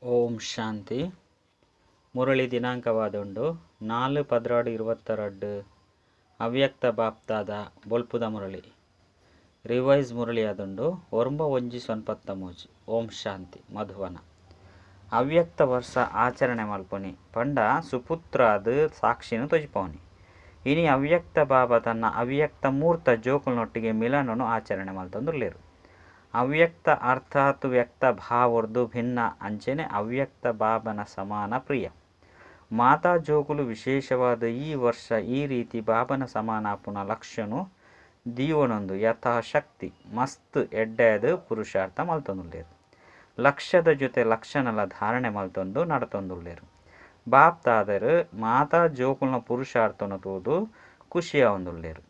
ಓಂ ಶಾಂತಿ. ಮುರಳಿ ದಿನಾಂಕವಾದುಂಡು 4/12/22. ಅವ್ಯಕ್ತ ಬಾಪ್ತಾದ ಬೊಲ್ಪುದ ಮುರಳಿ ರಿವೈಸ್ ಮುರಳಿ ಆದುಂಡು 9/1/93. ಓಂ ಶಾಂತಿ. ಮಧುವನ ಅವ್ಯಕ್ತ ವರ್ಷ ಆಚರಣೆ ಮಲ್ಪುನಿ ಪಂಡ ಸುಪುತ್ರಾದ ಸಾಕ್ಷಿನ ತೊಜಿಪವನಿ. ಇನಿ ಅವ್ಯಕ್ತ ಬಾಬಾ ತನ್ನ ಅವ್ಯಕ್ತ ಮೂರ್ತ ಜೋಕುಲ್ನೊಟ್ಟಿಗೆ ಮಿಲನನು ಆಚರಣೆ ಮಲ್ತೊಂದುಲ್ಲೆರ್. ಅವ್ಯಕ್ತ ಅರ್ಥಾತ್ ವ್ಯಕ್ತ ಭಾವರ್ದು ಭಿನ್ನ ಅಂಚನೆ ಅವ್ಯಕ್ತ ಬಾಬನ ಸಮಾನ ಪ್ರಿಯ ಮಾತಾ ಜೋಕುಲು ವಿಶೇಷವಾದ ಈ ವರ್ಷ ಈ ರೀತಿ ಬಾಬನ ಸಮಾನಾಪುನ ಲಕ್ಷ್ಯನು ದೀವನೊಂದು ಯಥಾಶಕ್ತಿ ಮಸ್ತ್ ಎಡ್ಡಾದ ಪುರುಷಾರ್ಥ ಮಲ್ತೊಂದುಲ್ಲೆರ್. ಲಕ್ಷ್ಯದ ಜೊತೆ ಲಕ್ಷಣಲ ಧಾರಣೆ ಮಲ್ತೊಂದು ನಡತೊಂದುಲ್ಲೆರ್. ಬಾಪ್ತಾದರು ಮಾತಾ ಜೋಕುಲ್ನ ಪುರುಷಾರ್ಥನು ತೂದು ಖುಷಿಯಾವೊಂದುಲ್ಲೆರ್.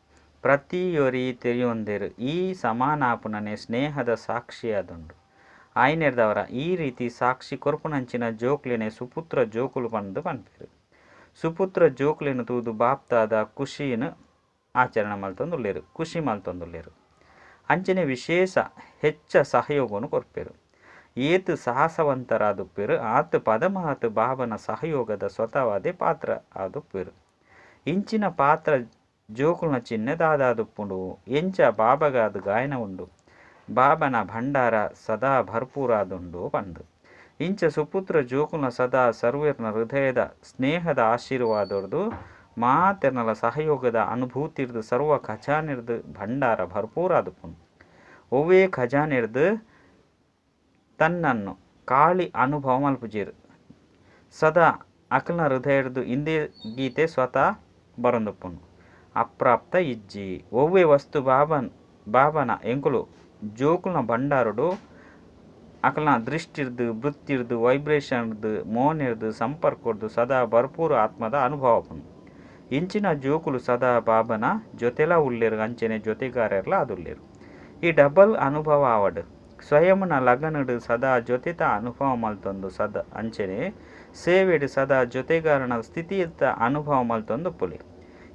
ಪ್ರತಿಯೊರಿ ತೆರಿಯೊಂದೆರ್ ಈ ಸಮಾನಾಪುನನೆ ಸ್ನೇಹದ ಸಾಕ್ಷಿಯಾದುಂಡು. ಆಯ್ನೆರ್ದವರ ಈ ರೀತಿ ಸಾಕ್ಷಿ ಕೊರ್ಪುನಂಚಿನ ಜೋಕ್ಲೆನೆ ಸುಪುತ್ರ ಜೋಕುಲು ಪಂದು ಪನ್ಪೆರ್. ಸುಪುತ್ರ ಜೋಕ್ಲೆನ ತೂದು ಬಾಪ್ತಾದ ಖುಷಿನ ಆಚರಣೆ ಮಲ್ತೊಂದುಲ್ಲೆರ್, ಖುಷಿ ಮಲ್ತೊಂದುಲ್ಲೆರ್. ಅಂಚನೆ ವಿಶೇಷ ಹೆಚ್ಚ ಸಹಯೋಗನು ಕೊರ್ಪೆರ್. ಏತ್ ಸಾಹಸವಂತರಾದುಪ್ಪೆರ್ ಆತ್ ಪದಮಾತ್ ಬಾಬನ ಸಹಯೋಗದ ಸ್ವತಃವಾದೇ ಪಾತ್ರ ಆದುಪ್ಪೆರ್. ಇಂಚಿನ ಪಾತ್ರ ಜೋಕುಲ್ನ ಚಿಹ್ನೆ ದಾದಾದುಪ್ಪುಂಡು. ಎಂಚ ಬಾಬಗಾದ ಗಾಯನ ಉಂಡು, ಬಾಬನ ಭಂಡಾರ ಸದಾ ಭರ್ಪೂರಾದುಂಡು ಪಂದು. ಇಂಚ ಸುಪುತ್ರ ಜೋಕುಲ್ನ ಸದಾ ಸರ್ವೇರ್ನ ಹೃದಯದ ಸ್ನೇಹದ ಆಶೀರ್ವಾದೊರ್ದು ಮಾತೆರ್ನಲ ಸಹಯೋಗದ ಅನುಭೂತಿರ್ದು ಸರ್ವ ಖಜಾನೆರ್ದು ಭಂಡಾರ ಭರ್ಪೂರಾದುಪ್ಪುಂಡು. ಒವ್ವೇ ಖಜಾನೆರ್ದು ತನ್ನನ್ನು ಕಾಳಿ ಅನುಭವ ಮಲ್ಪುಜೆರ್. ಸದಾ ಅಕ್ಲ್ನ ಹೃದಯರ್ದು ಇಂದೇ ಗೀತೆ ಸ್ವತಃ ಬರೊಂದುಪ್ಪುಂಡು. ಅಪ್ರಾಪ್ತ ಇಜ್ಜಿ ಒವ್ವೇ ವಸ್ತು ಬಾಬನ ಎಂಕುಲು ಜೋಕುಲ್ನ ಭಂಡಾರಡು ಅಕ್ಲ್ನ ದೃಷ್ಟಿರ್ದು ವೃತ್ತಿರ್ದು ವೈಬ್ರೇಷನ್ರ್ದು ಮೋನೆರ್ದು ಸಂಪರ್ಕರ್ದು ಸದಾ ಭರ್ಪೂರ ಆತ್ಮದ ಅನುಭವ ಆಪುಂಡು. ಇಂಚಿನ ಜೋಕುಲು ಸದಾ ಬಾಬನ ಜೊತೆಲ ಉಲ್ಲೆರ್, ಅಂಚನೆ ಜೊತೆಗಾರರ್ಲ ಆದುಲ್ಲೆರ್. ಈ ಡಬಲ್ ಅನುಭವ ಆವಡ್ ಸ್ವಯಂನ ಲಗನಡು ಸದಾ ಜೊತೆತ ಅನುಭವ ಮಲ್ತೊಂದು ಸದಾ ಅಂಚನೆ ಸೇವೆಡು ಸದಾ ಜೊತೆಗಾರನ ಸ್ಥಿತಿತ ಅನುಭವ ಮಲ್ತೊಂದು ಪುಲಿ.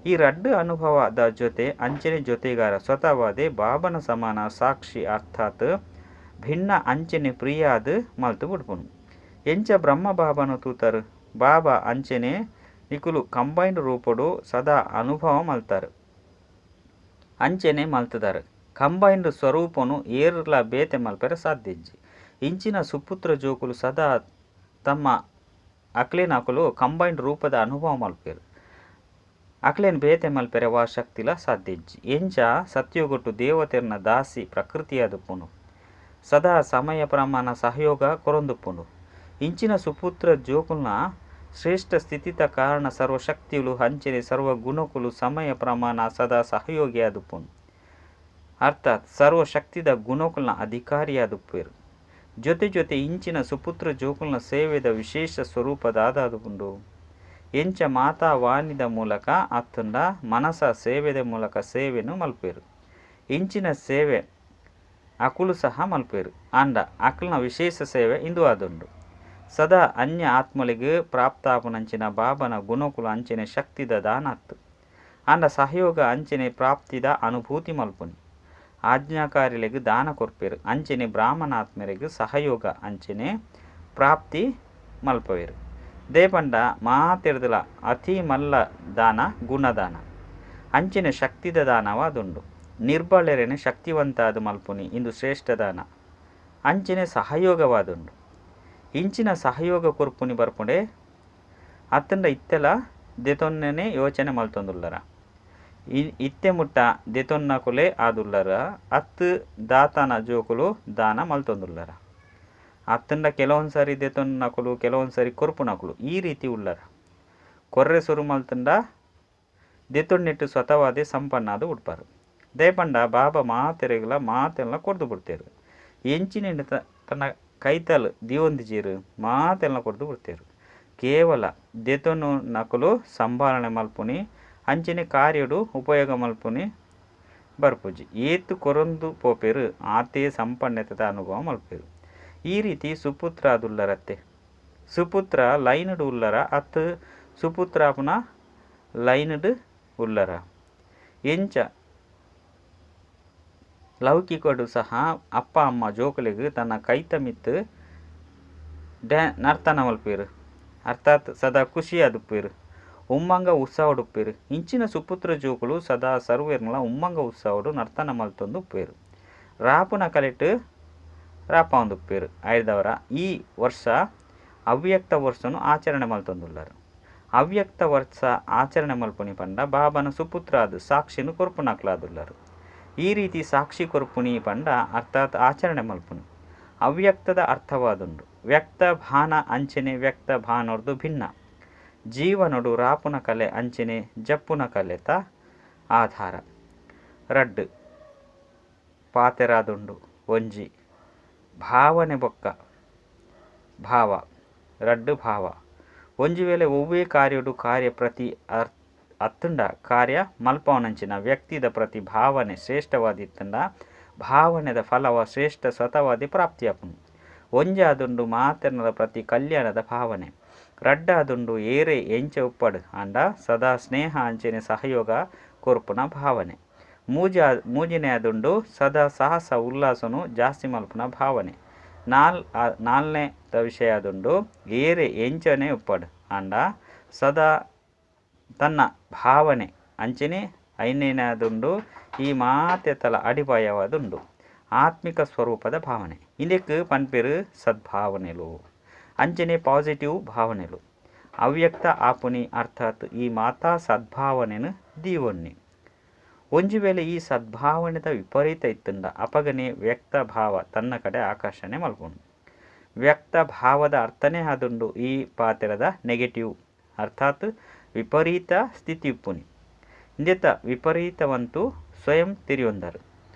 ಈ ರಡ್ಡು ಅನುಭವದ ಜೊತೆ ಅಂಚನೆ ಜೊತೆಗಾರ ಸ್ವತಃವಾದೇ ಬಾಬನ ಸಮಾನ ಸಾಕ್ಷಿ ಅರ್ಥಾತ್ ಭಿನ್ನ ಅಂಚನೆ ಪ್ರಿಯಾದ ಮಲ್ತು ಬಿಡ್ಪುನು. ಎಂಚ ಬ್ರಹ್ಮ ಬಾಬನ ತೂತರು ಬಾಬಾ ಅಂಚನೆ ನಿಕುಲು ಕಂಬೈನ್ಡ್ ರೂಪಡು ಸದಾ ಅನುಭವ ಮಲ್ತಾರು, ಅಂಚನೆ ಮಲ್ತದಾರು. ಕಂಬೈನ್ಡ್ ಸ್ವರೂಪನು ಏರ್ಲ ಬೇತೆ ಮಲ್ಪೆರೆ ಸಾಧ್ಯ ಇಜ್ಜಿ. ಇಂಚಿನ ಸುಪುತ್ರ ಜೋಕುಲು ಸದಾ ತಮ್ಮ ಅಕ್ಲೇನಕುಲು ಕಂಬೈನ್ಡ್ ರೂಪದ ಅನುಭವ ಮಲ್ಪೆರು. ಅಕ್ಲೇನ್ ಬೇತೆ ಮಲ್ಪೆರೆ ವಾ ಶಕ್ತಿಲ ಸಾಧ್ಯ ಇಜ್ಜಿ. ಎಂಚ ಸತ್ಯೋಗೊಟ್ಟು ದೇವತೆರ್ನ ದಾಸಿ ಪ್ರಕೃತಿಯಾದುಪ್ಪುಂಡು, ಸದಾ ಸಮಯ ಪ್ರಮಾಣ ಸಹಯೋಗ ಕೊರೊಂದುಪ್ಪುಂಡು. ಇಂಚಿನ ಸುಪುತ್ರ ಜೋಕುಲ್ನ ಶ್ರೇಷ್ಠ ಸ್ಥಿತಿತ ಕಾರಣ ಸರ್ವಶಕ್ತಿಗಳು ಅಂಚನೆ ಸರ್ವ ಗುಣಕುಲು ಸಮಯ ಪ್ರಮಾಣ ಸದಾ ಸಹಯೋಗಿಯಾದುಪ್ಪುಂಡು. ಅರ್ಥಾತ್ ಸರ್ವಶಕ್ತಿದ ಗುಣಕುಲ್ನ ಅಧಿಕಾರಿಯಾದುಪ್ಪೇರು. ಜೊತೆ ಜೊತೆ ಇಂಚಿನ ಸುಪುತ್ರ ಜೋಕುಲ್ನ ಸೇವೆದ ವಿಶೇಷ ಸ್ವರೂಪದಾದುಂಡು. ಎಂಚ ಮಾತಾ ವಾಣಿದ ಮೂಲಕ ಅತ್ತಂಡ ಮನಸ ಸೇವೆದ ಮೂಲಕ ಸೇವೆನು ಮಲ್ಪೇರು. ಇಂಚಿನ ಸೇವೆ ಅಕುಲು ಸಹ ಮಲ್ಪೇರು. ಆಂಡ ಅಕ್ಲ್ನ ವಿಶೇಷ ಸೇವೆ ಇಂದು ಆದುಂಡು. ಸದಾ ಅನ್ಯ ಆತ್ಮಲಿಗೆ ಪ್ರಾಪ್ತಾಪುನಂಚಿನ ಬಾಬನ ಗುಣಕುಲು ಅಂಚನೆ ಶಕ್ತಿದ ದಾನ ಅತ್ತು. ಆಂಡ ಸಹಯೋಗ ಅಂಚನೆ ಪ್ರಾಪ್ತಿದ ಅನುಭೂತಿ ಮಲ್ಪುನಿ. ಆಜ್ಞಾಕಾರಿಲೆಗ್ ದಾನ ಕೊರ್ಪೇರು, ಅಂಚನೆ ಬ್ರಾಹ್ಮಣಾತ್ಮರಿಗೆ ಸಹಯೋಗ ಅಂಚನೆ ಪ್ರಾಪ್ತಿ ಮಲ್ಪವೇರು. ದೇಪಂಡ ಮಾತೆರ್ದಲ ಅತಿ ಮಲ್ಲ ದಾನ ಗುಣದಾನ, ಅಂಚನೆ ಶಕ್ತಿದ ದಾನವಾದುಂಡು. ನಿರ್ಬಲರೆನೆ ಶಕ್ತಿವಂತಾದ ಮಲ್ಪುನಿ ಇಂದು ಶ್ರೇಷ್ಠ ದಾನ, ಅಂಚನೆ ಸಹಯೋಗವಾದುಂಡು. ಇಂಚಿನ ಸಹಯೋಗ ಕೊರ್ಪುನಿ ಬರ್ಪುಂಡೆ ಅತ್ತಂಡ ಇತ್ತೆಲ ದೆತೊನ್ನೇ ಯೋಚನೆ ಮಲ್ತೊಂದುಲ್ಲರ. ಇತ್ತೆ ಮುಟ್ಟ ದೆತೊನ್ನಕುಲೇ ಆದುಲ್ಲರ ಅತ್ತು ದಾತನ ಜೋಕುಲು ದಾನ ಮಲ್ತೊಂದುಲ್ಲರ. ಅತ್ತಂಡ ಕೆಲವೊಂದು ಸಾರಿ ದೆತೊನ್ನಕುಲು ಕೆಲವೊಂದು ಸಾರಿ ಕೊರ್ಪುನಕುಲು ಈ ರೀತಿ ಉಲ್ಲರ. ಕೊರ್ರೆ ಸುರು ಮಲ್ತಂಡ ದೆತೊನ್ನಿಟ್ಟು ಸ್ವತಃವಾದೇ ಸಂಪನ್ನಾದ ಉಡ್ಪಾರು. ದಯಪಂಡ ಬಾಬಾ ಮಾತೆರೆಗ್ಲ ಮಾತೆಲ್ಲ ಕೊರ್ದು ಬಿಡ್ತೇರು. ಎಂಚಿನ ತನ್ನ ಕೈತಲ್ ದಿವೊಂದಿಜೀರು ಮಾತೆಲ್ಲ ಕೊರ್ದು ಬಿಡ್ತೇರು. ಕೇವಲ ದೆತೊನ್ನು ನಕುಲು ಸಂಭಾಳನೆ ಮಲ್ಪುನಿ ಅಂಚನೆ ಕಾರ್ಯಡು ಉಪಯೋಗ ಮಲ್ಪುನಿ ಬರ್ಪುಜಿ. ಏತು ಕೊರೊಂದು ಪೋಪೇರು ಆತೇ ಸಂಪನ್ನತೆದ ಅನುಭವ ಮಲ್ಪೇರು. ಈ ರೀತಿ ಸುಪುತ್ರ ಆದುಲ್ಲರತ್ತೆ. ಸುಪುತ್ರ ಲೈನ್ಡ್ ಉಲ್ಲರ ಅತ್ತು ಸುಪುತ್ರಾಪುನ ಲೈನ್ಡ್ ಉಲ್ಲರ. ಎಂಚ ಲೌಕಿಕಡು ಸಹ ಅಪ್ಪ ಅಮ್ಮ ಜೋಕುಲೆಗ್ ತನ್ನ ಕೈತ ಮಿತ್ತು ನರ್ತನ ಮಲ್ಪುವೆರ್ ಅರ್ಥಾತ್ ಸದಾ ಖುಷಿಯಾದುಪ್ಪುವೆರ್ ಉಮ್ಮಂಗ ಉತ್ಸಾಹೊಡು ಉಪ್ಪುವೆರ್ ಇಂಚಿನ ಸುಪುತ್ರ ಜೋಕುಲು ಸದಾ ಸರ್ವೆರ್ನ್ಲ ಉಮ್ಮಂಗ ಉತ್ಸಾಹೊಡು ನರ್ತನ ಮಲ್ತೊಂದು ಉಪ್ಪುವೆರ್ ರಾಪುನ ಕಲೆಟ್ ರಾಪಾವೊಂದುಪ್ಪುವೆರ್ ಐಡ್ದಾವರ ಈ ವರ್ಷ ಅವ್ಯಕ್ತ ವರ್ಷನು ಆಚರಣೆ ಮಲ್ತೊಂದುಲ್ಲೆರ್. ಅವ್ಯಕ್ತ ವರ್ಷ ಆಚರಣೆ ಮಲ್ಪುನಿ ಪಂಡ ಬಾಬನ ಸುಪುತ್ರ ಆದ್ ಸಾಕ್ಷಿನ್ ಕೊರ್ಪುನಕುಲಾದುಲ್ಲೆರ್. ಈ ರೀತಿ ಸಾಕ್ಷಿ ಕೊರ್ಪುನಿ ಪಂಡ ಅರ್ಥಾತ್ ಆಚರಣೆ ಮಲ್ಪುನಿ ಅವ್ಯಕ್ತದ ಅರ್ಥವಾದುಂಡು. ವ್ಯಕ್ತ ಭಾನ ಅಂಚನೆ ವ್ಯಕ್ತ ಭಾನೊರ್ದು ಭಿನ್ನ ಜೀವನೊಡು ರಾಪುನ ಕಲೆ ಅಂಚನೆ ಜಪ್ಪುನ ಕಲೆತ ಆಧಾರ. ರಡ್ಡ್ ಪಾತೆರಾದುಂಡು ಒಂಜಿ ಭಾವನೆ ಬೊಕ್ಕ ಭಾವ ರಡ್ಡ್ ಭಾವ ಒಂಜಿ ವೇಳೆ ಒವ್ವೇ ಕಾರ್ಯೊಡು ಕಾರ್ಯ ಪ್ರತಿ ಅತ್ತುಂಡ ಕಾರ್ಯ ಮಲ್ಪವನಂಚಿನ ವ್ಯಕ್ತಿದ ಪ್ರತಿ ಭಾವನೆ ಶ್ರೇಷ್ಠವಾದಿತ್ತುಂಡ ಭಾವನೆದ ಫಲವ ಶ್ರೇಷ್ಠ ಸ್ವತವಾದಿ ಪ್ರಾಪ್ತಿಯಾಪುಂಡು. ಒಂಜಾದುಂಡು ಮಾತೆರ್ನಲ ಪ್ರತಿ ಕಲ್ಯಾಣದ ಭಾವನೆ ರಡ್ಡಾದುಂಡು ಏರೇ ಎಂಚ ಉಪ್ಪಡ್ ಆಂಡ ಸದಾ ಸ್ನೇಹ ಅಂಚನೆ ಸಹಯೋಗ ಕೊರ್ಪುನ ಭಾವನೆ ಮೂಜಿನೇ ಆದುಂಡು ಸದಾ ಸಾಹಸ ಉಲ್ಲಾಸನು ಜಾಸ್ತಿ ಮಲ್ಪುನ ಭಾವನೆ ನಾಲ್ನೇ ವಿಷಯ ಆದುಂಡು ಏರೇ ಎಂಚನೆ ಉಪ್ಪಡ್ ಆಂಡ ಸದಾ ತನ್ನ ಭಾವನೆ ಅಂಚನೆ ಐನೇನಾದುಂಡು ಈ ಮಾತೆತಲ ಅಡಿಪಾಯವಾದುಂಡು ಆತ್ಮಿಕ ಸ್ವರೂಪದ ಭಾವನೆ ಇಂದೆಕ್ ಪನ್ಪೆರ್ ಸದ್ಭಾವನೆಲು ಅಂಚನೆ ಪಾಸಿಟಿವ್ ಭಾವನೆಲು ಅವ್ಯಕ್ತ ಆಪುನಿ ಅರ್ಥಾತ್ ಈ ಮಾತಾ ಸದ್ಭಾವನೆನು ದೀವೊನ್ನಿ. ಒಂಜಿ ವೇಳೆ ಈ ಸದ್ಭಾವನೆದ ವಿಪರೀತ ಇತ್ತುಂಡ ಅಪಗನೆ ವ್ಯಕ್ತ ಭಾವ ತನ್ನ ಕಡೆ ಆಕರ್ಷಣೆ ಮಲ್ಪುಂಡು. ವ್ಯಕ್ತ ಭಾವದ ಅರ್ಥನೇ ಆದುಂಡು ಈ ಪಾತೆರದ ನೆಗೆಟಿವ್ ಅರ್ಥಾತ್ ವಿಪರೀತ ಸ್ಥಿತಿ ಉಪ್ಪುನಿ. ಇಂದೆತ ವಿಪರೀತವಂತೂ ಸ್ವಯಂ ತೆರಿಯೊಂದರು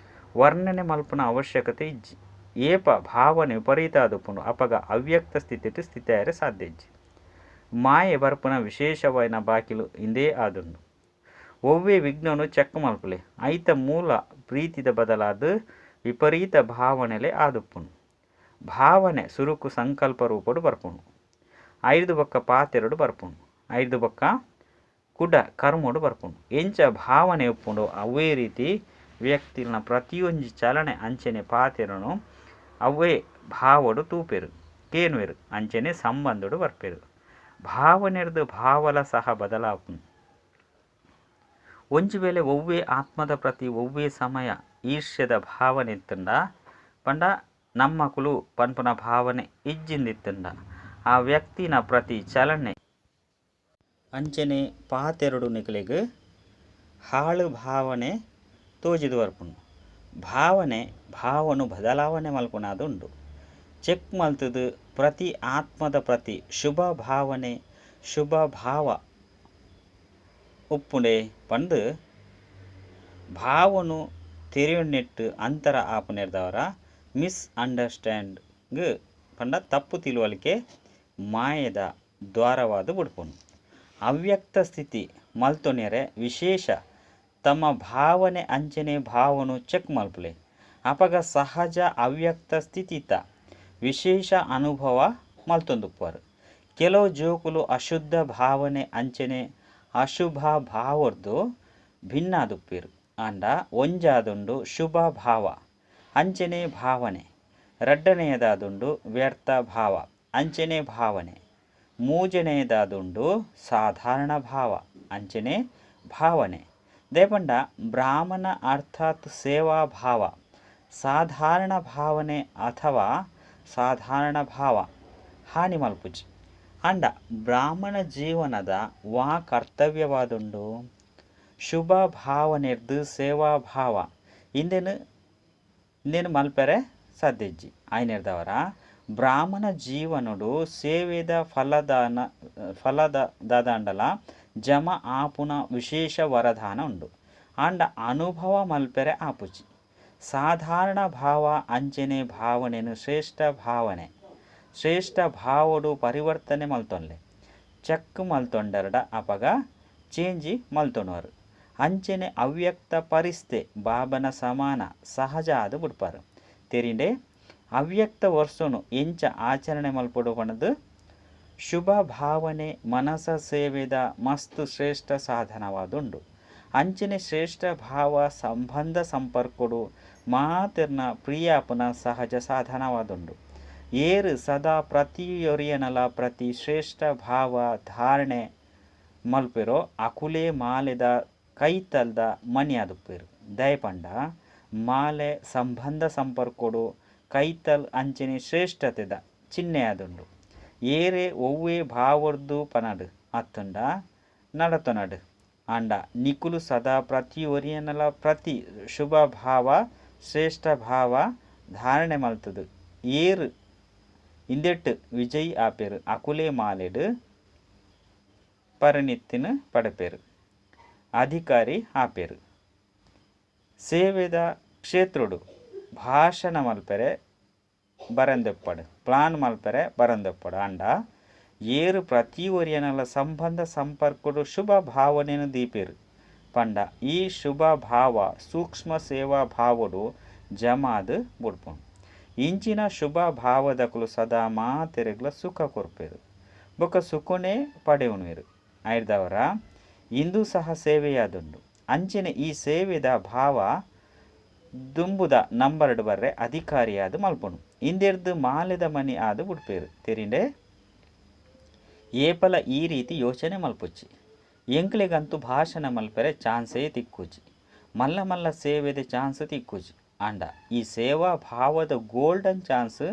ವರ್ಣನೆ ಮಲ್ಪುನ ಅವಶ್ಯಕತೆ ಇಜ್ಜಿ. ಏಪ ಭಾವನೆ ವಿಪರೀತ ಆದುಪ್ಪುಂಡು ಅಪಗ ಅವ್ಯಕ್ತ ಸ್ಥಿತಿಟ್ ಸ್ಥಿತಿಯಾರೆ ಸಾಧ್ಯ ಇಜ್ಜಿ. ಮಾಯೆ ಬರ್ಪುನ ವಿಶೇಷವಾಯಿನ ಬಾಕಿಲು ಇಂದೇ ಆದುಂಡು. ಒವ್ವೇ ವಿಘ್ನನು ಚೆಕ್ ಮಲ್ಪುಲೆ ಐತ ಮೂಲ ಪ್ರೀತಿದ ಬದಲಾದ ವಿಪರೀತ ಭಾವನೆಲೆ ಆದುಪ್ಪುಂಡು. ಭಾವನೆ ಸುರುಕು ಸಂಕಲ್ಪ ರೂಪಡು ಬರ್ಪುಂಡು ಐದು ಬೊಕ್ಕ ಪಾತೆರಡು ಬರ್ಪುಂಡು ಐದು ಬೊಕ್ಕ ಕುಡ ಕರ್ಮಡು ಬರ್ಪುಂಡು. ಎಂಚ ಭಾವನೆ ಉಪ್ಪುಂಡು ಅವೇ ರೀತಿ ವ್ಯಕ್ತಿನ ಪ್ರತಿಯೊಂಜಿ ಚಲನೆ ಅಂಚನೆ ಪಾತೆರನು ಅವೇ ಭಾವಡು ತೂಪೆರು ಕೇನುವೆರು ಅಂಚನೆ ಸಂಬಂಧಡು ಬರ್ಪೆರು. ಭಾವನೆರ್ದು ಭಾವಲ ಸಹ ಬದಲಾಪುಂಡು. ಒಂಜಿ ವೇಳೆ ಒವ್ವೇ ಆತ್ಮದ ಪ್ರತಿ ಒವ್ವೇ ಸಮಯ ಈರ್ಷ್ಯದ ಭಾವನೆ ಇತ್ತುಂಡ ಪಂಡ ನಮ್ಮಕುಲು ಪನ್ಪುನ ಭಾವನೆ ಇಜ್ಜಿಂದಿತ್ತುಂಡ ಆ ವ್ಯಕ್ತಿನ ಪ್ರತಿ ಚಲನೆ ಅಂಚನೆ ಪಾತೆರಡು ನಿಕಲೆಗ್ ಹಾಳು ಭಾವನೆ ತೋಜಿದು ಬರ್ಪುಂಡು. ಭಾವನೆ ಭಾವನು ಬದಲಾವಣೆ ಮಲ್ಪುನಾದುಂಡು. ಚೆಕ್ ಮಲ್ತದು ಪ್ರತಿ ಆತ್ಮದ ಪ್ರತಿ ಶುಭ ಭಾವನೆ ಶುಭ ಭಾವ ಉಪ್ಪುಂಡೆ ಪಂದು ಭಾವನು ತೆರೆಯೊನ್ನೆಟ್ಟು ಅಂತರ ಆಪುನೆರ್ದವರ ಮಿಸ್ ಅಂಡರ್ಸ್ಟ್ಯಾಂಡ್ ಪಂಡ ತಪ್ಪು ತಿಳುವಳಿಕೆ ಮಾಯದ ದ್ವಾರವಾದ ಬುಡ್ಪುಂಡು. ಅವ್ಯಕ್ತ ಸ್ಥಿತಿ ಮಲ್ತೊನೆರೆ ವಿಶೇಷ ತಮ್ಮ ಭಾವನೆ ಅಂಚನೆ ಭಾವನು ಚೆಕ್ ಮಲ್ಪುಲೆ ಅಪಗ ಸಹಜ ಅವ್ಯಕ್ತ ಸ್ಥಿತಿತ ವಿಶೇಷ ಅನುಭವ ಮಲ್ತೊಂದುಪ್ಪುವರು. ಕೆಲವು ಜೋಕುಲು ಅಶುದ್ಧ ಭಾವನೆ ಅಂಚನೆ ಅಶುಭ ಭಾವರ್ದು ಭಿನ್ನಾದುಪ್ಪೇರು ಆಂಡ ಒಂಜಾದುಂಡು ಶುಭ ಭಾವ ಅಂಚನೆ ಭಾವನೆ ರಡ್ಡನೆಯದಾದುಂಡು ವ್ಯರ್ಥ ಭಾವ ಅಂಚನೆ ಭಾವನೆ ಮೂಜನೆಯದಾದುಂಡು ಸಾಧಾರಣ ಭಾವ ಅಂಚನೆ ಭಾವನೆ. ದೇಪಂಡ ಬ್ರಾಹ್ಮಣ ಅರ್ಥಾತ್ ಸೇವಾ ಭಾವ ಸಾಧಾರಣ ಭಾವನೆ ಅಥವಾ ಸಾಧಾರಣ ಭಾವ ಹಾನಿ ಮಲ್ಪುಜಿ ಆಂಡ ಬ್ರಾಹ್ಮಣ ಜೀವನದ ವಾ ಕರ್ತವ್ಯವಾದುಂಡು ಶುಭ ಭಾವನೆರ್ದು ಸೇವಾ ಭಾವ ಇಂದೇನು ಇಂದೇನು ಮಲ್ಪೆರೆ ಸಾಧ್ಯ ಇಜ್ಜಿ. ಆಯ್ನೆರ್ದವರ ಬ್ರಾಹ್ಮಣ ಜೀವನಡು ಸೇವೆದ ಫಲದಾನ ಫಲದ ದಾದಾಂಡಲ ಜಮ ಆಪುನ ವಿಶೇಷ ವರದಾನ ಉಂಡು ಆಂಡ ಅನುಭವ ಮಲ್ಪೆರೆ ಆಪುಜಿ. ಸಾಧಾರಣ ಭಾವ ಅಂಚನೆ ಭಾವನೆನು ಶ್ರೇಷ್ಠ ಭಾವನೆ ಶ್ರೇಷ್ಠ ಭಾವಡು ಪರಿವರ್ತನೆ ಮಲ್ತೊನ್ಲೆ ಚೆಕ್ ಮಲ್ತೊಂಡರಡ ಅಪಗ ಚೇಂಜಿ ಮಲ್ತೊನುವರು. ಅಂಚನೆ ಅವ್ಯಕ್ತ ಪರಿಸ್ಥೆ ಬಾಬನ ಸಮಾನ ಸಹಜ ಆದು ಬುಡ್ಪಾರು. ತೆರಿಂಡೆ ಅವ್ಯಕ್ತ ವರ್ಷನು ಎಂಚ ಆಚರಣೆ ಮಲ್ಪೊಡು ಪಣದು ಶುಭ ಭಾವನೆ ಮನಸ ಸೇವೆದ ಮಸ್ತ್ ಶ್ರೇಷ್ಠ ಸಾಧನವಾದುಂಡು. ಅಂಚನೆ ಶ್ರೇಷ್ಠ ಭಾವ ಸಂಬಂಧ ಸಂಪರ್ಕಡು ಮಾತೆರ್ನ ಪ್ರಿಯಾಪನ ಸಹಜ ಸಾಧನವಾದುಂಡು. ಏರ್ ಸದಾ ಪ್ರತಿಯೊರಿಯನಲ ಪ್ರತಿ ಶ್ರೇಷ್ಠ ಭಾವ ಧಾರಣೆ ಮಲ್ಪೆರೋ ಅಕುಲೇ ಮಾಲೆದ ಕೈತಲ್ದ ಮಣಿ ಆದುಪ್ಪೆರ್. ದಾಯೆ ಪಂಡ ಮಾಲೆ ಸಂಬಂಧ ಸಂಪರ್ಕೊಡು ಕೈತಲ್ ಅಂಚನೆ ಶ್ರೇಷ್ಠತೆದ ಚಿಹ್ನೆ ಆದುಂಡು. ಏರೇ ಒವ್ವೇ ಭಾವೊರ್ದು ಪನಡ್ ಅತ್ತುಂಡ ನಡತೊನಡ್ ಆಂಡ ನಿಕುಲು ಸದಾ ಪ್ರತಿಯೊರಿಯನಲ ಪ್ರತಿ ಶುಭ ಭಾವ ಶ್ರೇಷ್ಠ ಭಾವ ಧಾರಣೆ ಮಲ್ತುದು ಏರ್ ಇಂದೆಟ್ ವಿಜಯಿ ಆಪೆರ್ ಅಕುಲೇ ಮಾಲೆಡ್ ಪರಿಣಿತಿನ್ ಪಡೆಪೆರ್, ಅಧಿಕಾರಿ ಆಪೆರ್. ಸೇವೆದ ಕ್ಷೇತ್ರೊಡು ಭಾಷಣ ಮಲ್ಪೆರೆ ಬರಂದೆಪ್ಪಡ್, ಪ್ಲಾನ್ ಮಲ್ಪೆರೆ ಬರಂದೆಪ್ಪಡ್ ಆಂಡ ಏರ್ ಪ್ರತಿಯೊರಿಯನಲ ಸಂಬಂಧ ಸಂಪರ್ಕೊಡು ಶುಭ ಭಾವನೆನ್ ದೀಪೆರ್ ಪಂಡ ಈ ಶುಭ ಭಾವ ಸೂಕ್ಷ್ಮ ಸೇವಾ ಭಾವೊಡು ಜಮಾದ್ ಬುಡ್ಪುಂಡು. ಇಂಚಿನ ಶುಭ ಭಾವದಕುಲು ಸದಾ ಮಾತೆರೆಗ್ಲ ಸುಖ ಕೊರ್ಪೆರ್ ಬೊಕ್ಕ ಸುಖನೇ ಪಡೆಯುನುವೆರ್. ಐರ್ದಾವರ ಇಂದು ಸಹ ಸೇವೆಯಾದುಂಡು. ಅಂಚನೆ ಈ ಸೇವೆದ ಭಾವ ದುಂಬುದ ನಂಬರ್ಡ್ ಬರ್ರೆ ಅಧಿಕಾರಿಯಾದ್ ಮಲ್ಪುನು. ಇಂದೆರ್ದ್ ಮಾಲೆದ ಮಣಿ ಆದ್ ಬುಡ್ಪೆರ್. ತೆರಿಂಡೆ? ಏಪಲ ಈ ರೀತಿ ಯೋಚನೆ ಮಲ್ಪೊಚ್ಚಿ. ಎಂಕ್ಲೆಗಂತೂ ಭಾಷಣ ಮಲ್ಪೆರೆ ಚಾನ್ಸೇ ತಿಕ್ಕುಜಿ. ಮಲ್ಲ ಮಲ್ಲ ಸೇವೆದ ಚಾನ್ಸ್ ತಿಕ್ಕುಜಿ. ಆಂಡ ಈ ಸೇವಾ ಭಾವದ ಗೋಲ್ಡನ್ ಚಾನ್ಸ್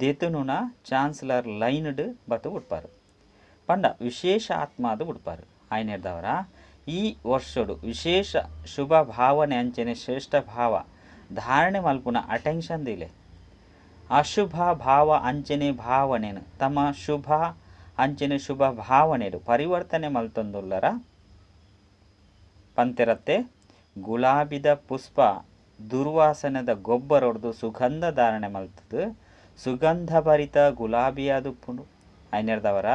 ದೆತೊನುನ ಚಾನ್ಸಲರ್ ಲೈನ್ಡ್ ಬತ್ತು ಬುಡ್ಪಾರ್. ಪಂಡ ವಿಶೇಷ ಆತ್ಮ ಆದ್ ಬುಡ್ಪಾರ್. ಆಯ್ನೆರ್ದಾವರ ಈ ವರ್ಷೊಡು ವಿಶೇಷ ಶುಭ ಭಾವನೆ ಅಂಚನೆ ಶ್ರೇಷ್ಠ ಭಾವ ಧಾರಣೆ ಮಲ್ಪುನ ಅಟೆನ್ಷನ್ ದಿಲೆ. ಅಶುಭ ಭಾವ ಅಂಚನೆ ಭಾವನೆನ್ ತಮ್ಮ ಶುಭ ಅಂಚನೆ ಶುಭ ಭಾವನೆಡ್ ಪರಿವರ್ತನೆ ಮಲ್ತೊಂದುಲ್ಲರ ಪಂತೆರತ್ತೆ. ಗುಲಾಬಿದ ಪುಷ್ಪ ದುರ್ವಾಸನೆದ ಗೊಬ್ಬರೊಡ್ದು ಸುಗಂಧ ಧಾರಣೆ ಮಲ್ತದು ಸುಗಂಧ ಭರಿತ ಗುಲಾಬಿಯಾದುಪ್ಪುಂಡು. ಐನೆರ್ದವರ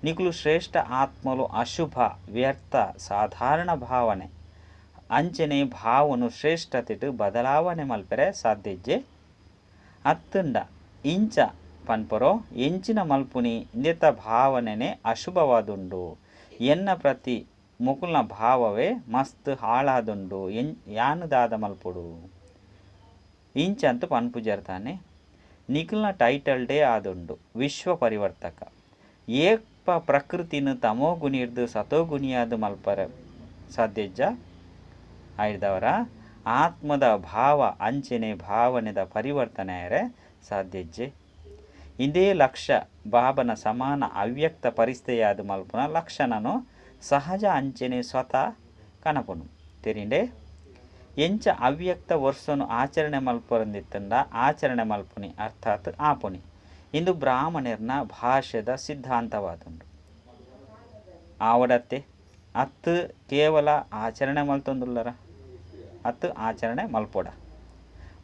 ನಿಕುಲು ಶ್ರೇಷ್ಠ ಆತ್ಮಲು ಅಶುಭ ವ್ಯರ್ಥ ಸಾಧಾರಣ ಭಾವನೆ ಅಂಚನೆ ಭಾವನು ಶ್ರೇಷ್ಠತೆಟ್ ಬದಲಾವಣೆ ಮಲ್ಪೆರೆ ಸಾಧ್ಯಜ್ಜೆ. ಅತ್ತುಂಡ ಇಂಚ ಪನ್ಪರೋ ಎಂಚಿನ ಮಲ್ಪುನಿ ಇಂದೆತ ಭಾವನೆನೆ ಅಶುಭವಾದುಂಡು. ಎನ್ನ ಪ್ರತಿ ಮುಕುಲ್ನ ಭಾವವೇ ಮಸ್ತ್ ಹಾಳಾದುಂಡು. ಯಾನ್ ದಾದ ಮಲ್ಪೊಡು ಇಂಚಂತ ಪನ್ಪುಜರ್ತಾನೆ. ನಿಕುಲ್ನ ಟೈಟಲ್ ಡೇ ಆದುಂಡು ವಿಶ್ವ ಪರಿವರ್ತಕ. ಏಪ ಪ್ರಕೃತಿನ ತಮೋಗುಣಿರ್ದು ಸತೋಗುಣಿಯಾದ ಮಲ್ಪರೆ ಸಾಧ್ಯಜ್ಜ. ಐರ್ದವರ ಆತ್ಮದ ಭಾವ ಅಂಚನೆ ಭಾವನೆದ ಪರಿವರ್ತನೆ ಆಯೆರೆ ಸಾಧ್ಯಜ್ಜೆ. ಇಂದೇ ಲಕ್ಷ್ಯ ಬಾಬನ ಸಮಾನ ಅವ್ಯಕ್ತ ಪರಿಸ್ಥೆಯಾದ ಮಲ್ಪುನ ಲಕ್ಷಣನು ಸಹಜ ಅಂಚನೆ ಸ್ವತಃ ಕನಪುನು. ತೆರಿಂಡೆ? ಎಂಚ ಅವ್ಯಕ್ತ ವರ್ಷನು ಆಚರಣೆ ಮಲ್ಪರಂದಿತ್ತಂಡ ಆಚರಣೆ ಮಲ್ಪುನಿ ಅರ್ಥಾತ್ ಆಪುನಿ. ಇಂದು ಬ್ರಾಹ್ಮಣರ್ನ ಭಾಷೆದ ಸಿದ್ಧಾಂತವಾದುಂಡು. ಆವಡತ್ತೆ ಅತ್ತು ಕೇವಲ ಆಚರಣೆ ಮಲ್ತೊಂದುಲ್ಲರ ಅತ್ತು ಆಚರಣೆ ಮಲ್ಪೊಡ.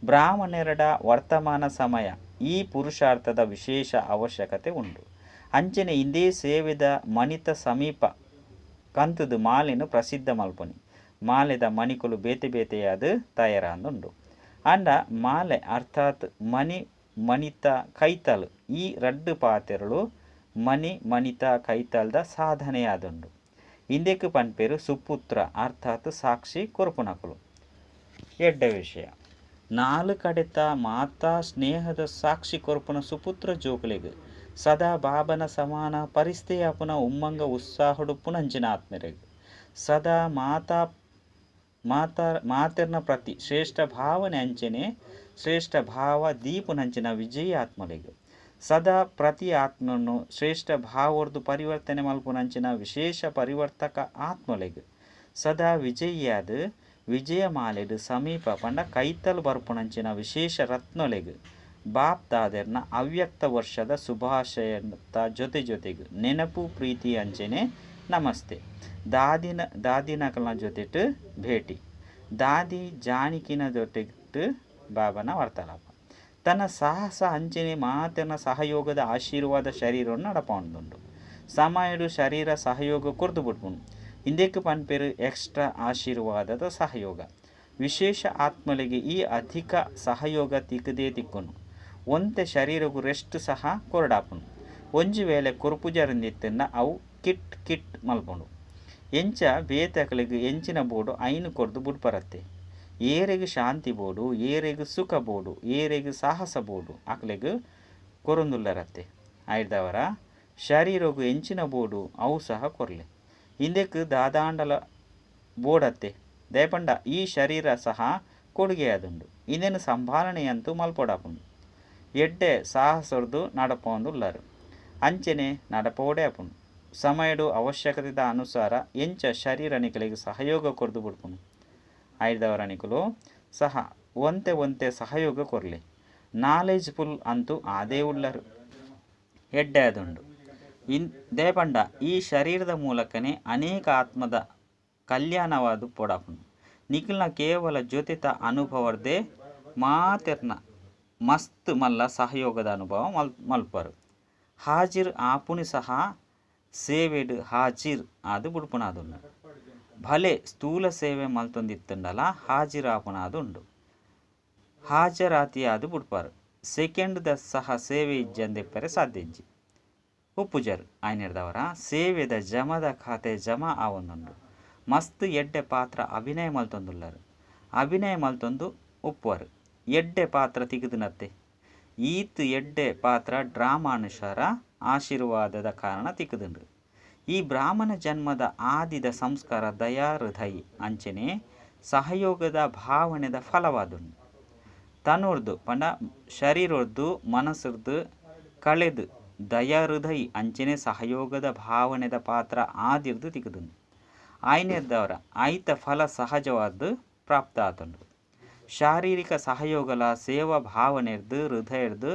ಬ್ರಾಹ್ಮಣೆರಡ ವರ್ತಮಾನ ಸಮಯ ಈ ಪುರುಷಾರ್ಥದ ವಿಶೇಷ ಅವಶ್ಯಕತೆ ಉಂಡು. ಅಂಚನೆ ಇಂದೇ ಸೇವೆದ ಮಣಿತ ಸಮೀಪ ಕಂತುದು ಮಾಲೆನು ಪ್ರಸಿದ್ಧ ಮಲ್ಪುನಿ. ಮಾಲೆದ ಮಣಿಕುಲು ಬೇತೆ ಬೇತೆಯಾದ ತಯಾರಾದುಂಡು. ಆಂಡ ಮಾಲೆ ಅರ್ಥಾತ್ ಮಣಿ ಮಣಿತ ಕೈತಲ್ ಈ ರಡ್ಡು ಪಾತೆರಳು ಮಣಿ ಮಣಿತ ಕೈತಲ್ದ ಸಾಧನೆಯಾದುಂಡು. ಇಂದೆಕ್ ಪನ್ಪೆರು ಸುಪುತ್ರ ಅರ್ಥಾತ್ ಸಾಕ್ಷಿ ಕೊರ್ಪುನಕುಲು. ಎಡ್ಡೆ ವಿಷಯ. ನಾಲ್ ಕಡೆತ ಮಾತಾ ಸ್ನೇಹದ ಸಾಕ್ಷಿ ಕೊರ್ಪುನ ಸುಪುತ್ರ ಜೋಕುಲೆಗ್ ಸದಾ ಬಾಬನ ಸಮಾನ ಪರಿಸ್ಥೆಯಾಪುನ ಉಮ್ಮಂಗ ಉತ್ಸಾಹಡುಪ್ಪುನಂಚಿನ ಆತ್ಮರೆಗ್ ಸದಾ ಮಾತಾ ಮಾತಾ ಮಾತೆರ್ನ ಪ್ರತಿ ಶ್ರೇಷ್ಠ ಭಾವನೆ ಅಂಚನೆ ಶ್ರೇಷ್ಠ ಭಾವ ದೀಪುನಂಚಿನ ವಿಜಯ ಆತ್ಮಲೆಗ್ ಸದಾ ಪ್ರತಿ ಆತ್ಮನು ಶ್ರೇಷ್ಠ ಭಾವರ್ದು ಪರಿವರ್ತನೆ ಮಲ್ಪುನಂಚಿನ ವಿಶೇಷ ಪರಿವರ್ತಕ ಆತ್ಮಲೆಗ್ ಸದಾ ವಿಜಯಿಯಾದ ವಿಜಯ ಮಾಲೆಡ್ ಸಮೀಪ ಪಂಡ ಕೈತಲ್ ಬರ್ಪುನಂಚಿನ ವಿಶೇಷ ರತ್ನಲೆಗ್ ಬಾಪ್ ದಾದೆರ್ನ ಅವ್ಯಕ್ತ ವರ್ಷದ ಶುಭಾಶಯದ ಜೊತೆ ಜೊತೆಗೆ ನೆನಪು ಪ್ರೀತಿ ಅಂಚನೆ ನಮಸ್ತೆ. ದಾದಿನ ದಾದಿನಕಲ್ನ ಜೊತೆಟ್ ಭೇಟಿ. ದಾದಿ ಜಾನಕಿನ ಜೊತೆಟ್ ಬಾಬನ ವಾರ್ತಾಲಾಪ. ತನ್ನ ಸಾಹಸ ಅಂಚನೆ ಮಾತೆರ್ನ ಸಹಯೋಗದ ಆಶೀರ್ವಾದ ಶರೀರವನ್ನು ನಡಪೊಂದುಂಡು. ಸಮಯಡು ಶರೀರ ಸಹಯೋಗ ಕೊರ್ದು ಬಿಡ್ಪುಂಡು. ಇಂದೆಕ್ ಪನ್ಪೆರು ಎಕ್ಸ್ಟ್ರಾ ಆಶೀರ್ವಾದದ ಸಹಯೋಗ. ವಿಶೇಷ ಆತ್ಮಲೆಗೆ ಈ ಅಧಿಕ ಸಹಯೋಗ ತಿಕ್ಕದೇ ತಿಕ್ಕುನು. ಒಂತೆ ಶರೀರಗು ರೆಸ್ಟ್ ಸಹ ಕೊರಡಾಪುನು. ಒಂಜಿ ವೇಳೆ ಕೊರ್ಪುಜರಿಂದಿತ್ತಂಡ ಅವು ಕಿಟ್ ಕಿಟ್ ಮಲ್ಪುಂಡು. ಎಂಚ ಬೇತಕಲೆಗ್ ಎಂಚಿನ ಬೋಡು ಐನು ಕೊರ್ದು ಬುಡ್ಪರತ್ತೆ. ಏರೆಗ್ ಶಾಂತಿ ಬೋಡು, ಏರೆಗ್ ಸುಖ ಬೋಡು, ಏರೆಗ್ ಸಾಹಸ ಬೋಡು ಅಕ್ಲೆಗ್ ಕೊರೊಂದುಲ್ಲರತ್ತೆ. ಆಯ್ದವರ ಶರೀರೊಗು ಎಂಚಿನ ಬೋಡು ಅವು ಸಹ ಕೊರ್ಲೆ. ಇಂದೆಕ್ ದಾದಾಂಡಲ ಬೋಡತ್ತೆ. ದಯಪಂಡ ಈ ಶರೀರ ಸಹ ಕೊಡುಗೆಯಾದುಂಡು. ಇಂದೆನ್ ಸಂಭಾಲನೆಯಂತೂ ಮಲ್ಪೊಡಾಪುಂಡು. ಎಡ್ಡೆ ಸಾಹಸೊರ್ದು ನಡಪೊಂದುಲ್ಲರು. ಅಂಚನೆ ನಡಪೋಡೆ ಆಪುಂಡು. ಸಮಯಡು ಅವಶ್ಯಕತೆದ ಅನುಸಾರ ಎಂಚ ಶರೀರ ನಿಕಲೆಗ್ ಸಹಯೋಗ ಕೊರ್ದು ಬಿಡ್ಪುನು. ಆಯ್ದವರ ನಿಕುಲು ಸಹ ಒಂತೆ ಒಂತೆ ಸಹಯೋಗ ಕೊರ್ಲೆ. ನಾಲೆಜ್ ಫುಲ್ ಅಂತೂ ಆದೇ ಉಳ್ಳರು. ಎಡ್ಡೆ ಆದುಂಡು. ಇನ್ ದೇಪಂಡ ಈ ಶರೀರದ ಮೂಲಕನೇ ಅನೇಕ ಆತ್ಮದ ಕಲ್ಯಾಣವಾದ ಪೊಡಾಪುಂಡು. ನಿಕಲ್ನ ಕೇವಲ ಜೊತೆತ ಅನುಭವರ್ದೇ ಮಾತೆರ್ನ ಮಸ್ತ್ ಮಲ್ಲ ಸಹಯೋಗದ ಅನುಭವ ಮಲ್ಪರು. ಹಾಜಿರ್ ಆಪುಣಿ ಸಹ ಸೇವೆಡ್ ಹಾಜಿರ್ ಆದ್ ಬುಡ್ಪುನಾದುಂಡು. ಭಲೆ ಸ್ಥೂಲ ಸೇವೆ ಮಲ್ತೊಂದಿತ್ತುಂಡಲ ಹಾಜಿರ್ ಆಪುನಾದುಂಡು. ಹಾಜರಾತಿ ಆದ್ ಬುಡ್ಪಾರು. ಸೆಕೆಂಡ್ ದ ಸಹ ಸೇವೆ ಇಜ್ಜಂದೆಪ್ಪರೆ ಸಾಧ್ಯ ಇಜ್ಜಿ. ಉಪ್ಪುಜರು ಆಯ್ನೆರ್ದವರ ಸೇವೆದ ಜಮದ ಖಾತೆ ಜಮಾ ಆವೊಂದುಂಡು. ಮಸ್ತ್ ಎಡ್ಡೆ ಪಾತ್ರ ಅಭಿನಯ ಮಲ್ತೊಂದುಲ್ಲರು. ಅಭಿನಯ ಮಲ್ತೊಂದು ಉಪ್ಪುವರು. ಎಡ್ಡೆ ಪಾತ್ರ ತಿಕ್ಕುದುನತ್ತೆ. ಈತ್ ಎಡ್ಡೆ ಪಾತ್ರ ಡ್ರಾಮಾನುಸಾರ ಆಶೀರ್ವಾದದ ಕಾರಣ ತಿಕ್ಕುದುಂಡು. ಈ ಬ್ರಾಹ್ಮಣ ಜನ್ಮದ ಆದಿದ ಸಂಸ್ಕಾರ ದಯಾ ಹೃದಯ ಅಂಚನೆ ಸಹಯೋಗದ ಭಾವನೆದ ಫಲವಾದುಂಡು. ತನುರ್ದು ಪಂಡ ಶರೀರೊರ್ದು ಮನಸ್ಸುರ್ದು ಕಳೆದು ದಯಾ ಹೃದಯ ಅಂಚನೆ ಸಹಯೋಗದ ಭಾವನೆದ ಪಾತ್ರ ಆದಿರ್ದು ತಿಕ್ಕುದುಂಡು. ಆಯ್ನೆರ್ದವರ ಆಯ್ತ ಫಲ ಸಹಜವಾದ ಪ್ರಾಪ್ತ ಆತುಂಡು. ಶಾರೀರಿಕ ಸಹಯೋಗಲ ಸೇವಾ ಭಾವನೆರ್ದು ಹೃದಯರ್ದು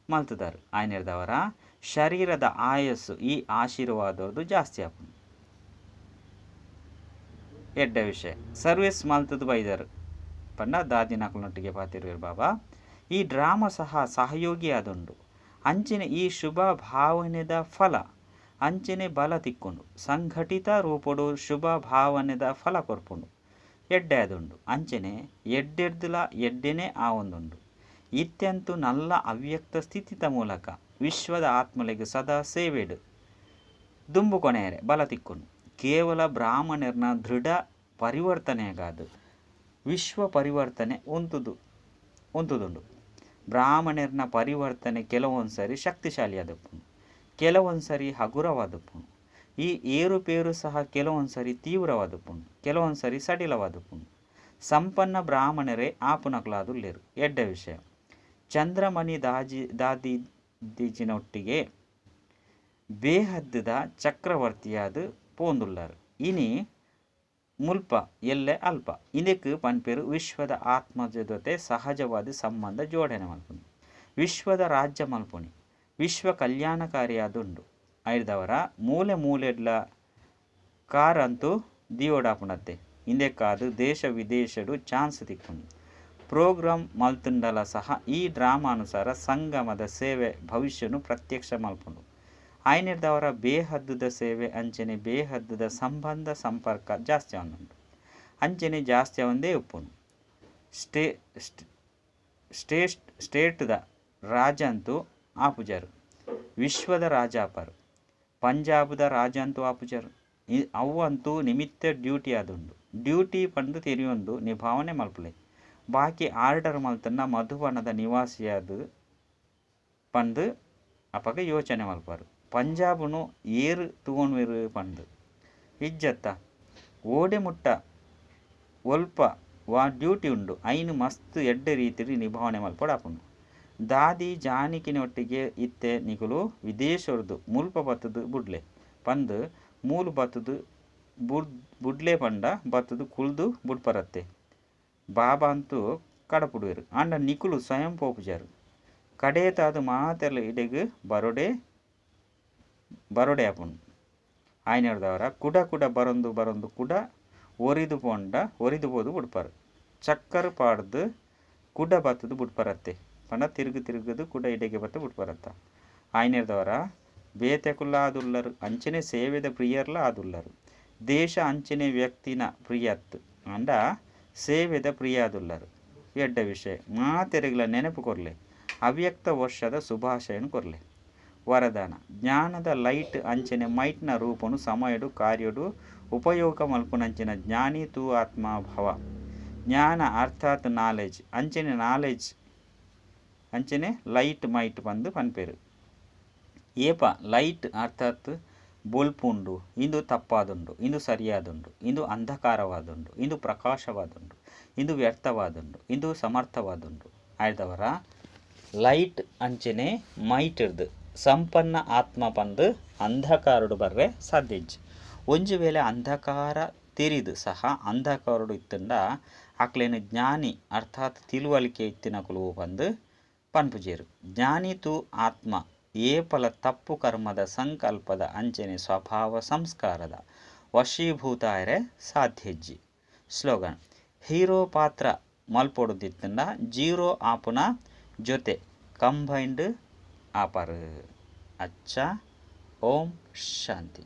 ಮಲ್ತುದಾರು. ಆಯ್ನೆರ್ದವರ ಶರೀರದ ಆಯಸ್ಸು ಈ ಆಶೀರ್ವಾದರ್ದು ಜಾಸ್ತಿ ಆಪುಂಡು. ಎಡ್ಡೆ ವಿಷಯ ಸರ್ವಿಸ್ ಮಲ್ತದು ಬೈದರು ಪಂಡ ದಾದಿನಕುಲ್ನೊಟ್ಟಿಗೆ ಪಾತಿರುವೆರ್ ಬಾಬಾ. ಈ ಡ್ರಾಮ ಸಹ ಸಹಯೋಗಿ ಆದುಂಡು. ಅಂಚನೆ ಈ ಶುಭ ಭಾವನೆದ ಫಲ ಅಂಚನೆ ಬಲ ತಿಕ್ಕುಂಡು. ಸಂಘಟಿತ ರೂಪೊಡು ಶುಭ ಭಾವನೆದ ಫಲ ಕೊರ್ಪುಂಡು. ಎಡ್ಡೆ ಆದುಂಡು. ಅಂಚನೆ ಎಡ್ಡೆರ್ದುಲ ಎಡ್ಡೆನೇ ಆವೊಂದುಂಡು. ಇತ್ಯಂತು ನಲ್ಲ ಅವ್ಯಕ್ತ ಸ್ಥಿತಿತ ಮೂಲಕ ವಿಶ್ವದ ಆತ್ಮಲೆಗ್ ಸದಾ ಸೇವೆಡ್ ದುಂಬು ಕೊನೆಯರೆ ಬಲ ತಿಕ್ಕುಂಡು. ಕೇವಲ ಬ್ರಾಹ್ಮಣರ್ನ ದೃಢ ಪರಿವರ್ತನೆಗಾದ್ ವಿಶ್ವ ಪರಿವರ್ತನೆ ಉಂತುದು ಉಂತುದುಂಡು. ಬ್ರಾಹ್ಮಣರ್ನ ಪರಿವರ್ತನೆ ಕೆಲವೊಂದ್ಸರಿ ಶಕ್ತಿಶಾಲಿಯಾದಪ್ಪುಂಡು. ಕೆಲವೊಂದ್ಸರಿ ಹಗುರವಾದಪ್ಪುಂಡು. ಈ ಏರುಪೇರು ಸಹ ಕೆಲವೊಂದ್ಸರಿ ತೀವ್ರವಾದಪ್ಪುಂಡು. ಕೆಲವೊಂದ್ಸರಿ ಸಡಿಲವಾದಪ್ಪುಂಡು. ಸಂಪನ್ನ ಬ್ರಾಹ್ಮಣರೇ ಆಪುನಕುಲಾದುಲ್ಲೆರ್. ಎಡ್ಡೆ ವಿಷಯ. ಚಂದ್ರಮಣಿ ದಾಜಿ ದಾದಿ ದಿಜಿನೊಟ್ಟಿಗೆ ಬೇಹದ್ದುದ ಚಕ್ರವರ್ತಿಯಾದ್ ಪೋಂದುಲ್ಲರ್. ಇನಿ ಮುಲ್ಪ ಎಲ್ಲೆ ಅಲ್ಪ. ಇಂದೆಕ್ ಪನ್ಪೆರ್ ವಿಶ್ವದ ಆತ್ಮಜೊತೆ ಸಹಜವಾದ ಸಂಬಂಧ ಜೋಡಣೆ ಮಲ್ಪುನಿ. ವಿಶ್ವದ ರಾಜ್ಯ ಮಲ್ಪುನಿ. ವಿಶ್ವ ಕಲ್ಯಾಣಕಾರಿಯಾದುಂಡು. ಐರ್ದವರ ಮೂಲೆ ಮೂಲೆಡ್ಲ ಕಾರ್ ಅಂತೂ ದಿಯೋಡಾಪುನತ್ತೆ. ಇಂದೆಕ್ಕಾದ್ ದೇಶ ವಿದೇಶಡ್ ಚಾನ್ಸ್ ತಿಕ್ಕುಂಡು. ಪ್ರೋಗ್ರಾಮ್ ಮಲ್ತುಂಡಲ ಸಹ ಈ ಡ್ರಾಮಾನುಸಾರ ಸಂಗಮದ ಸೇವೆ ಭವಿಷ್ಯನು ಪ್ರತ್ಯಕ್ಷ ಮಲ್ಪುಂಡು. ಆಯ್ನೆರ್ದವರ ಬೇಹದ್ದುದ ಸೇವೆ ಅಂಚನೆ ಬೇಹದ್ದುದ ಸಂಬಂಧ ಸಂಪರ್ಕ ಜಾಸ್ತಿ ಆವೊಂದುಂಡು. ಅಂಚನೆ ಜಾಸ್ತಿ ಆವೊಂದೇ ಉಪ್ಪುಂಡು. ಸ್ಟೇಟ್ದ ರಾಜ ಅಂತೂ ಆಪುಜರು. ವಿಶ್ವದ ರಾಜ ಆಪರು. ಪಂಜಾಬ್ದ ರಾಜ ಅಂತೂ ಆಪುಜರು. ಅವು ಅಂತೂ ನಿಮಿತ್ತ ಡ್ಯೂಟಿ ಆದುಂಡು. ಡ್ಯೂಟಿ ಪಂದು ತೆರಿಯೊಂದು ನಿಭಾವಣೆ ಮಲ್ಪುಲೆ. ಬಾಕಿ ಆರ್ಡರ್ ಮಲ್ತನ್ನ ಮಧುವನದ ನಿವಾಸಿಯಾದ್ ಪಂದು ಅಪಗ ಯೋಚನೆ ಮಲ್ಪರು. ಪಂಜಾಬ್ನು ಏರ್ ತೂವೊನ್ವೆರ್ ಪಂದು. ಇಜ್ಜತ್ತ ಓಡೆ ಮುಟ್ಟ ಒಲ್ಪ ವಾ ಡ್ಯೂಟಿ ಉಂಡು ಐನ್ ಮಸ್ತ್ ಎಡ್ಡೆ ರೀತಿಡ್ ನಿಭಾವಣೆ ಮಲ್ಪೊಡಾಪುಂಡು. ದಾದಿ ಜಾನಕಿನೊಟ್ಟಿಗೆ ಇತ್ತೆ ನಿಕುಲು ವಿದೇಶೊರ್ದು ಮುಲ್ಪ ಬತ್ತುದು ಬುಡ್ಲೆ ಪಂದ್ ಮೂಲು ಬತ್ತುದು ಬುಡ್ಲೆ ಪಂಡ ಬತ್ತುದು ಕುಲ್ದು ಬುಡ್ಪರತ್ತೆ. ಬಾಬಾ ಅಂತೂ ಕಡಪುಡುವೆರ್. ಆಂಡ ನಿಕುಲು ಸ್ವಯಂ ಪೋಪುಜರು. ಕಡೇತಾದ್ ಮಾತೆರ್ಲ ಇಡೆಗ್ ಬರೊಡೆ ಬರೊಡೆ ಆಪುಂಡು. ಆಯ್ನೆರ್ದವರ ಕುಡ ಕುಡ ಬರೊಂದು ಬರೊಂದು ಕುಡ ಒರಿದು ಪೋಂಡ ಒರಿದು ಪೋದು ಬುಡ್ಪರು. ಚಕ್ಕರ್ ಪಾಡ್ದು ಕುಡ ಬತ್ತುದು ಬುಡ್ಪರತ್ತೆ. ಪಂಡ ತಿರುಗು ತಿರುಗುದು ಕುಡ ಇಡೆಗೆ ಬತ್ತು ಬುಡ್ಪರತ್ತ. ಆಯ್ನೆರ್ದವರ ಬೇತೆಕುಲ್ಲ ಆದುಲ್ಲರು. ಅಂಚನೆ ಸೇವೆದ ಪ್ರಿಯರ್ಲ ಆದುಲ್ಲರು. ದೇಶ ಅಂಚನೆ ವ್ಯಕ್ತಿನ ಪ್ರಿಯತ್ ಆಂಡ ಸೇವೆದ ಪ್ರಿಯಾದುಲ್ಲರು. ಎಡ್ಡೆ ವಿಷಯ ಮಾತೆರೆಗ್ಲ ನೆನಪು ಕೊರ್ಲೆ. ಅವ್ಯಕ್ತ ವರ್ಷದ ಶುಭಾಶಯನ್ ಕೊರ್ಲೆ. ವರದಾನ ಜ್ಞಾನದ ಲೈಟ್ ಅಂಚನೆ ಮೈಟ್ನ ರೂಪನು ಸಮಯಡು ಕಾರ್ಯಡು ಉಪಯೋಗ ಮಲ್ಪುನಂಚಿನ ಜ್ಞಾನಿ ತೂ ಆತ್ಮ ಭವ. ಜ್ಞಾನ ಅರ್ಥಾತ್ ನಾಲೆಜ್ ಅಂಚನೆ ನಾಲೆಜ್. ಅಂಚನೆ ಲೈಟ್ ಮೈಟ್ ಪಂದ್ ಪನ್ಪೆರ್. ಏಪ ಲೈಟ್ ಅರ್ಥಾತ್ ಬೊಲ್ಪು ಉಂಡು ಇಂದು ತಪ್ಪಾದುಂಡು ಇಂದು ಸರಿಯಾದುಂಡು ಇಂದು ಅಂಧಕಾರವಾದುಂಡು ಇಂದು ಪ್ರಕಾಶವಾದುಂಡು ಇಂದು ವ್ಯರ್ಥವಾದುಂಡು ಇಂದು ಸಮರ್ಥವಾದುಂಡು. ಆಯ್ದವರ ಲೈಟ್ ಅಂಚನೆ ಮೈಟ್ ರ್ದ್ ಸಂಪನ್ನ ಆತ್ಮ ಪಂದ್ ಅಂಧಕಾರಡ್ ಬರ್ರೆ ಸಾಧ್ಯ ಇಜ್ಜಿ. ಒಂಜಿ ವೇಳೆ ಅಂಧಕಾರ ತೆರಿದ್ ಸಹ ಅಂಧಕಾರಡ್ ಇತ್ತ್ಂಡ ಅಕ್ಲೆನ್ ಜ್ಞಾನಿ ಅರ್ಥಾತ್ ತಿಳುವಳಿಕೆ ಇತ್ತಿನಕುಲು ಪಂದ್ ಪನ್ಪುಜೆರ್. ಜ್ಞಾನಿ ತು ಆತ್ಮ ಏಪಲ ತಪ್ಪು ಕರ್ಮದ ಸಂಕಲ್ಪದ ಅಂಚನೆ ಸ್ವಭಾವ ಸಂಸ್ಕಾರದ ವಶೀಭೂತ ಆಯೆರೆ ಸಾಧ್ಯ ಇಜ್ಜಿ. ಸ್ಲೋಗನ್ ಹೀರೋ ಪಾತ್ರ ಮಲ್ಪೊಡು ಇತ್ತ್ಂಡ ಜೀರೋ ಆಪುನ ಜೊತೆ ಕಂಬೈನ್ಡ್ ಆಪರ್. ಅಚ್ಚ ಓಂ ಶಾಂತಿ.